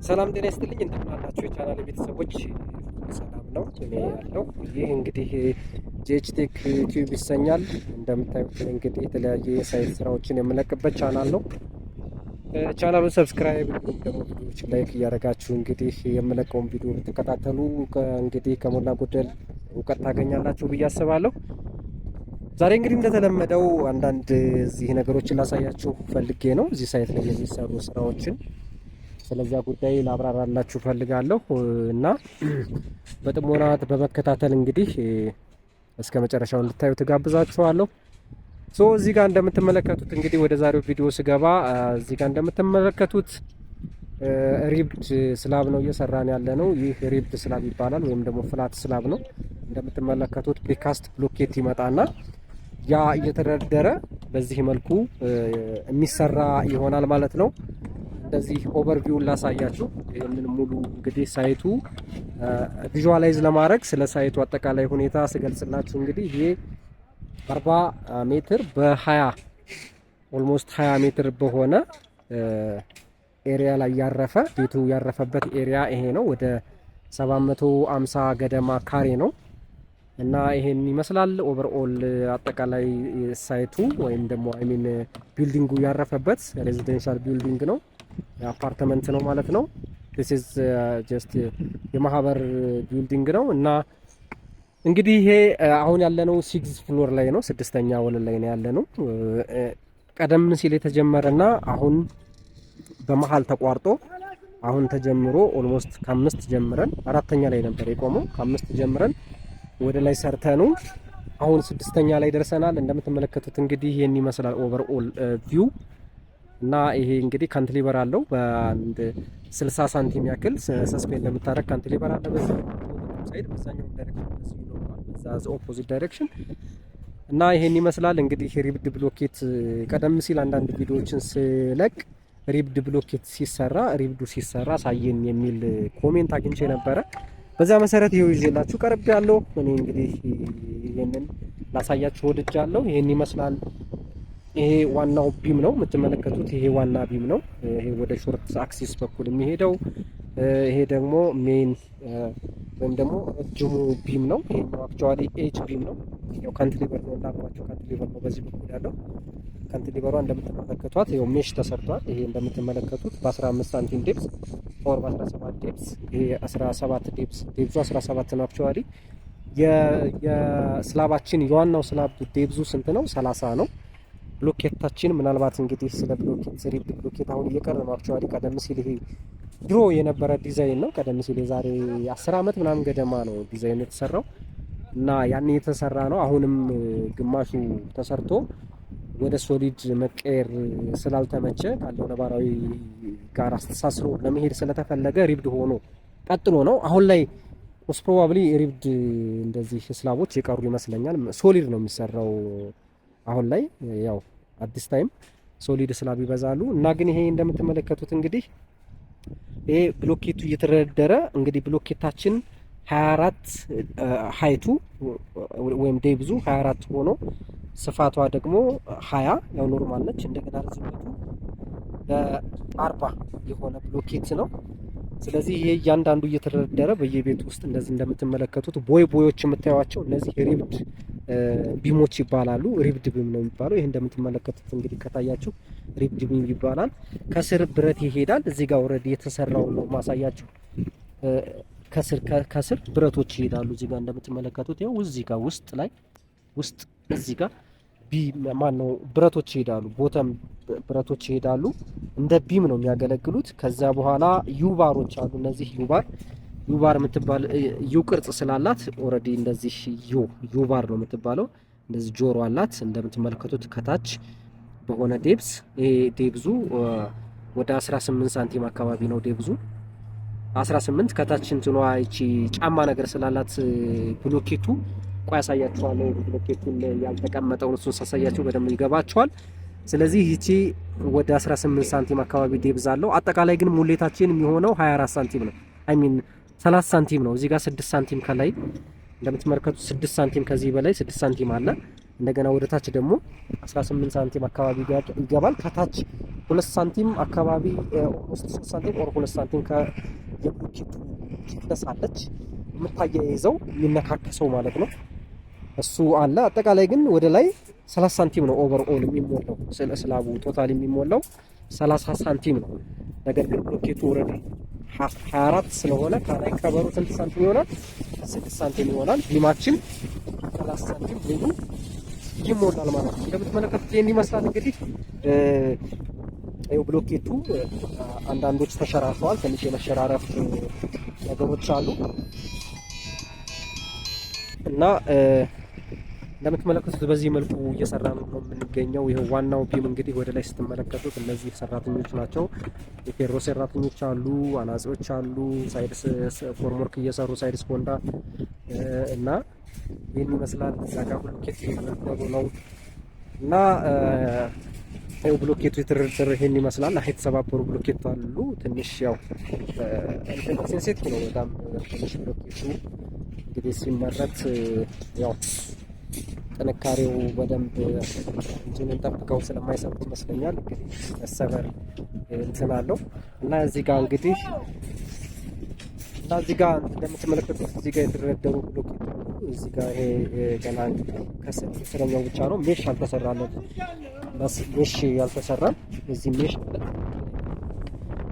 ሰላም ጤና ይስጥልኝ። እንደምን አላችሁ የቻናል ቤተሰቦች? ሰላም ነው እኔ ያለው። ይህ እንግዲህ GH Tech Tube ይሰኛል። እንደምታዩት እንግዲህ የተለያየ የ site ስራዎችን የምለቅበት ቻናል ነው። ቻናሉን subscribe እንዲሁም ደግሞ ቪዲዮዎችን like እያደረጋችሁ እንግዲህ የምለቀውን ቪዲዮ ብትከታተሉ እንግዲህ ከሞላ ጎደል እውቀት ታገኛላችሁ ብዬ አስባለሁ። ዛሬ እንግዲህ እንደተለመደው አንዳንድ እዚህ ነገሮችን ላሳያችሁ ፈልጌ ነው። እዚህ site ላይ የሚሰሩ ስራዎችን ስለዚያ ጉዳይ ላብራራላችሁ ፈልጋለሁ እና በጥሞና በመከታተል እንግዲህ እስከ መጨረሻው እንድታዩ ትጋብዛችኋለሁ። So እዚህ ጋር እንደምትመለከቱት እንግዲህ ወደ ዛሬው ቪዲዮ ስገባ እዚህ ጋር እንደምትመለከቱት ribbed slab ነው እየሰራን ያለ ነው። ይህ ribbed slab ይባላል ወይም ደግሞ flat slab ነው። እንደምትመለከቱት precast ብሎኬት ይመጣና ያ እየተደረደረ በዚህ መልኩ የሚሰራ ይሆናል ማለት ነው። እንደዚህ overview ውን ላሳያችሁ። ይህንን ሙሉ እንግዲህ site ኡ visualize ለማድረግ ስለ site ኡ አጠቃላይ ሁኔታ ስገልጽላችሁ እንግዲህ ይሄ 40 ሜትር በ20፣ almost 20 ሜትር በሆነ area ላይ ያረፈ፣ ቤቱ ያረፈበት area ይሄ ነው። ወደ 750 ገደማ ካሬ ነው እና ይሄን ይመስላል overall አጠቃላይ site ኡ ወይም ደግሞ I mean building ኡ ያረፈበት residential building ነው፣ አፓርትመንት ነው ማለት ነው። This is just የማህበር building ነው እና እንግዲህ ይሄ አሁን ያለነው six floor ላይ ነው፣ ስድስተኛ ወለል ላይ ነው ያለነው። ቀደም ሲል የተጀመረና አሁን በመሀል ተቋርጦ አሁን ተጀምሮ almost ከአምስት ጀምረን አራተኛ ላይ ነበር የቆመው። ከአምስት ጀምረን ወደ ላይ ሰርተኑ አሁን ስድስተኛ ላይ ደርሰናል። እንደምትመለከቱት እንግዲህ ይህን ይመስላል overall view እና ይሄ እንግዲህ cantilever አለው። በአንድ 60 ሳንቲም ያክል suspend እንደምታደርግ cantilever አለ። በዚህ side በዛኛው direction በዚህ ይኖረዋል፣ በዛ opposite direction እና ይሄን ይመስላል እንግዲህ ribbed ብሎኬት። ቀደም ሲል አንዳንድ ቪዲዮዎችን ስለቅ ribbed ብሎኬት ሲሰራ፣ ribbed ኡ ሲሰራ አሳየን የሚል comment አግኝቼ ነበረ። በዛ መሰረት ይኸው ይዤላችሁ ቀርቤያለሁ። እኔ እንግዲህ ይሄንን ላሳያችሁ ወድጃለሁ። ይሄን ይመስላል። ይሄ ዋናው beam ነው የምትመለከቱት። ይሄ ዋና beam ነው። ይሄ ወደ short axis በኩል የሚሄደው፣ ይሄ ደግሞ main ወይም ደግሞ ረጅሙ beam ነው። ይሄኛው actually edge beam ነው። ያው cantilever ነው እንዳልኳችሁ፣ cantilever ነው በዚህ በኩል ያለው። Cantilever ሯ እንደምትመለከቷት ይኸው mesh ተሰርቷል። ይሄ እንደምትመለከቱት በ15 ሳንቲም depth or በ17 depth፣ ይሄ 17 depth፣ depth ኡ 17 ነው። Actually የ slab ኣችን የዋናው slab depth ኡ ስንት ነው? 30 ነው። ብሎኬታችን ምናልባት እንግዲህ ስለ ብሎኬት፣ ribbed ብሎኬት አሁን እየቀረ ነው። Actually ቀደም ሲል ይሄ ድሮ የነበረ ዲዛይን ነው። ቀደም ሲል የዛሬ 10 ዓመት ምናምን ገደማ ነው ዲዛይኑ የተሰራው እና ያን የተሰራ ነው። አሁንም ግማሹ ተሰርቶ ወደ solid መቀየር ስላልተመቸ፣ ካለው ነባራዊ ጋር አስተሳስሮ ለመሄድ ስለተፈለገ ribbed ሆኖ ቀጥሎ ነው። አሁን ላይ most probably ribbed እንደዚህ slab ኦች የቀሩ ይመስለኛል። Solid ነው የሚሰራው አሁን ላይ። ያው አዲስ time solid slab ይበዛሉ እና ግን ይሄ እንደምትመለከቱት እንግዲህ ይሄ ብሎኬቱ እየተደረደረ እንግዲህ ብሎኬታችን 24 height ኡ ወይም depth ኡ 24 ሆኖ ስፋቷ ደግሞ 20፣ ያው normal ነች። እንደገና ርዝመቱ በ40 የሆነ ብሎኬት ነው። ስለዚህ ይሄ እያንዳንዱ እየተደረደረ በየቤቱ ውስጥ እንደዚህ እንደምትመለከቱት ቦይ ቦዮች የምታዩቸው እነዚህ ribbed beam ኦች ይባላሉ። Ribbed beam ነው የሚባለው። ይሄ እንደምትመለከቱት እንግዲህ ከታያችሁ ribbed beam ይባላል። ከስር ብረት ይሄዳል። እዚህ ጋር already የተሰራው ነው ማሳያችሁ። ከስር ከስር ብረቶች ይሄዳሉ። እዚህ ጋር እንደምትመለከቱት ይኸው እዚህ ጋር ውስጥ ላይ ውስጥ እዚህ ጋር beam ማን ነው ብረቶች ይሄዳሉ። Bottom ብረቶች ይሄዳሉ። እንደ beam ነው የሚያገለግሉት። ከዛ በኋላ U-bar ኦች አሉ። እነዚህ U-bar፣ U-bar የምትባል U ቅርጽ ስላላት already እንደዚህ U-bar ነው የምትባለው። እንደዚህ ጆሮ አላት እንደምትመለከቱት ከታች በሆነ depth። ይሄ depth ኡ ወደ 18 ሳንቲም አካባቢ ነው depth ኡ፣ 18። ከታች እንትኗ ይቺ ጫማ ነገር ስላላት ብሎኬቱ፣ ቆይ ያሳያችኋለሁ። ብሎኬቱን ያልተቀመጠውን እሱን ሳሳያችሁ በደንብ ይገባችኋል። ስለዚህ ይቺ ወደ 18 ሳንቲም አካባቢ depth አለው። አጠቃላይ ግን ሙሌታችን የሚሆነው 24 ሳንቲም ነው። I mean 30 ሳንቲም ነው። እዚህ ጋር 6 ሳንቲም ከላይ እንደምትመለከቱት 6 ሳንቲም፣ ከዚህ በላይ 6 ሳንቲም አለ። እንደገና ወደ ታች ደግሞ 18 ሳንቲም አካባቢ ይገባል። ከታች 2 ሳንቲም አካባቢ፣ almost 3 ሳንቲም or 2 ሳንቲም የብሎኬቱ thickness አለች የምታያይዘው፣ የሚነካከሰው ማለት ነው። እሱ አለ። አጠቃላይ ግን ወደ ላይ 30 ሳንቲም ነው overall የሚሞላው፣ slab ኡ total የሚሞላው 30 ሳንቲም ነው። ነገር ግን ብሎኬቱ already 24 ስለሆነ ከላይ ከበሩ ስንት ሳንቲም ይሆናል? 6 ሳንቲም ይሆናል። Beam ኣችን 30 ሳንቲም ሙሉ ይሞላል ማለት ነው። እንደምትመለከቱት ይህን ይመስላል እንግዲህ። ይኸው ብሎኬቱ አንዳንዶች ተሸራርፈዋል። ትንሽ የመሸራረፍ ነገሮች አሉ እና እንደምትመለከቱት በዚህ መልኩ እየሰራ ነው የምንገኘው። ይሄ ዋናው beam እንግዲህ ወደ ላይ ስትመለከቱት እነዚህ ሰራተኞች ናቸው። የፌሮ ሰራተኞች አሉ፣ አናጺዎች አሉ፣ side formwork እየሰሩ፣ side ስፖንዳ እና ይህን ይመስላል። እዛ ጋር ብሎኬት እየተደረደሩ ነው እና ይኸው ብሎኬቱ የተደረደረ ይሄን ይመስላል። የተሰባበሩ ብሎኬቱ አሉ። ትንሽ ያው sensitive ነው በጣም ትንሽ። ብሎኬቱ እንግዲህ ሲመረት ያው ጥንካሬው በደንብ እንትኑን ጠብቀው ስለማይሰሩት ይመስለኛል እንግዲህ መሰበር እንትን አለው። እና እዚህ ጋር እንደምትመለከቱት እዚህ ጋር የተደረደሩ ብሎኬት አሉ። እዚህ ጋር ይሄ ገና ከስረኛው ብቻ ነው፣ mesh አልተሰራለት፣ mesh ያልተሰራም። እዚህ mesh ማለት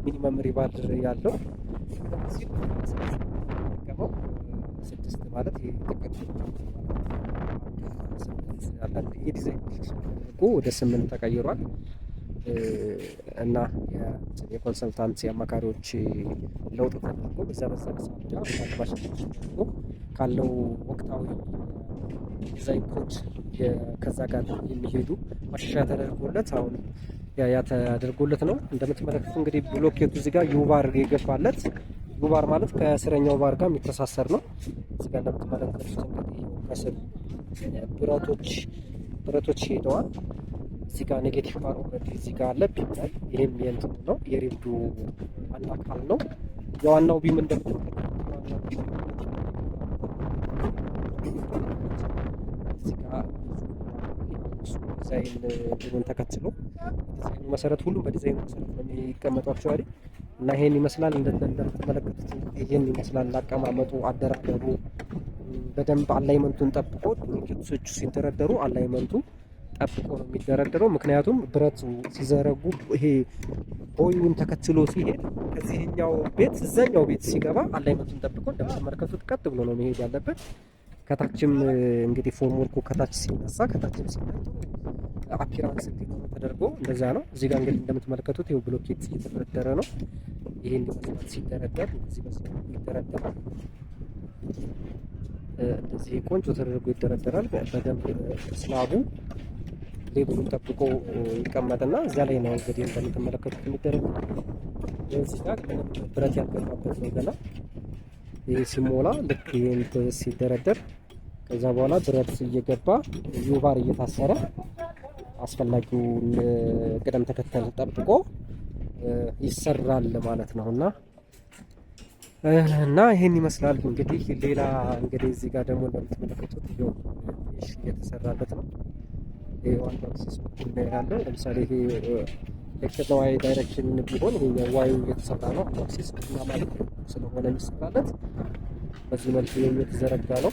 minimum rebar ያለው ስድስት ማለት የዲዛይን ተደርጎ ወደ ስምንት ተቀይሯል እና የ consultant የአማካሪዎች ለውጥ ተደርጎ በዛ ሳቢያ አንዳንድ ተደርጎ ካለው ወቅታዊ design code ከዛ ጋር የሚሄዱ ማሻሻያ ተደርጎለት አሁን ያ ተደርጎለት ነው። እንደምትመለከቱ እንግዲህ ብሎኬቱ እዚህ ጋር U-bar የገባለት፣ U-bar ማለት ከስረኛው ባር ጋር የሚተሳሰር ነው። እዚህ ጋር እንደምትመለከቱት እንግዲህ ከስር ብረቶች ሄደዋል። እዚህ ጋር negative bar already እዚህ ጋር አለ beam ላይ። ይሄም የእንትኑ ነው፣ የ ribbed ኡ አንድ አካል ነው። የዋናው beam እንደምትመለከቱት የዋናው beam እዚህ ጋር ዲዛይን እንትኑን ተከትሎ ዲዛይኑ መሰረት፣ ሁሉም በዲዛይኑ መሰረት ነው የሚቀመጠው actually። እና ይሄን ይመስላል። እንደምትመለከቱት ይሄን ይመስላል አቀማመጡ፣ አደራደሩ በደንብ alignment ኡን ጠብቆ ብሎኬቶቹ ሲደረደሩ alignment ኡ ጠብቆ ነው የሚደረደረው። ምክንያቱም ብረቱ ሲዘረጉ ይሄ ቦዩን ተከትሎ ሲሄድ ከዚህኛው ቤት እዛኛው ቤት ሲገባ alignment ኡን ጠብቆ እንደምትመለከቱት ቀጥ ብሎ ነው መሄድ ያለበት። ከታችም እንግዲህ formwork ኡ ከታች ሲነሳ ከታችም ሲታይ appearance እንዲኖረው ተደርጎ እንደዛ ነው። እዚህ ጋር እንግዲህ እንደምትመለከቱት ይኸው ብሎኬት እየተደረደረ ነው። ይሄን ይመስላል ሲደረደር፣ እንደዚህ በዚህ ይደረደራል። እንደዚህ ቆንጆ ተደርጎ ይደረደራል። በደንብ slab ኡ level ኡን ጠብቆ ይቀመጥና እዛ ላይ ነው እንግዲህ እንደምትመለከቱት የሚደረግ። እዚህ ጋር ምንም ብረት ያልገባበት ነው ገና። ይህ ሲሞላ ልክ ይህን ሲደረደር ከዛ በኋላ ብረት እየገባ U-bar እየታሰረ አስፈላጊውን ቅደም ተከተል ጠብቆ ይሰራል ማለት ነው። እና ይሄን ይመስላል እንግዲህ። ሌላ እንግዲህ እዚህ ጋር ደግሞ እንደምትመለከቱት ይኸው mesh እየተሰራለት ነው። ይሄ one axis በኩል ነው ያለው። ለምሳሌ ይሄ X እና Y direction ቢሆን ይሄ Y ኡ እየተሰራ ነው። አንዱ axis እና ማለት ስለሆነ የሚሰራለት በዚህ መልኩ የተዘረጋ ነው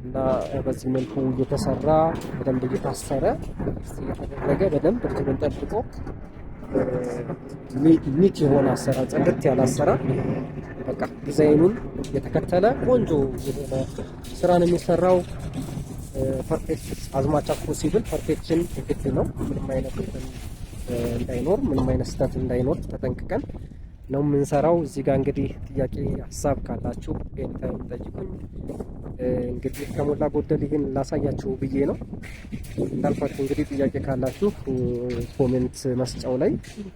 እና በዚህ መልኩ እየተሰራ በደንብ እየታሰረ እየተደረገ በደንብ እንትኑን ጠብቆ neat የሆነ አሰራር፣ ጽድት ያለ አሰራር፣ በቃ ዲዛይኑን የተከተለ ቆንጆ የሆነ ስራ ነው የሚሰራው። Perfect as much as possible perfection ግድ ነው። ምንም አይነት እንትን እንዳይኖር፣ ምንም አይነት ስህተት እንዳይኖር ተጠንቅቀን ነው የምንሰራው። እዚህ ጋር እንግዲህ ጥያቄ ሀሳብ ካላችሁ anytime ጠይቁኝ። እንግዲህ ከሞላ ጎደል ይህን ላሳያችሁ ብዬ ነው። እንዳልኳችሁ እንግዲህ ጥያቄ ካላችሁ comment መስጫው ላይ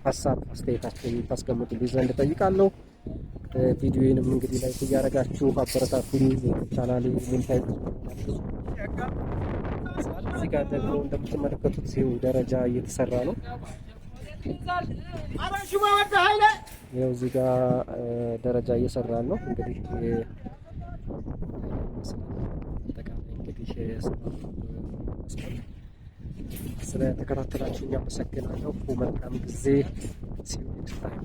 ሀሳብ አስተያየታችሁን ታስቀምጡልኝ ዘንድ ጠይቃለሁ። ቪዲዮዬንም እንግዲህ like እያደረጋችሁ አበረታቱኝ። ቻናሌ monetize። እዚህ ጋር ደግሞ እንደምትመለከቱት ይኸው ደረጃ እየተሰራ ነው። ይኸው እዚህ ጋር ደረጃ እየሰራ ነው። እንግዲህ አጠቃላይ እንግዲህ እንግዲህ ስራው ይመስላል። ስለተከታተላችሁ አመሰግናለሁ። መልካም ጊዜ። See you next time.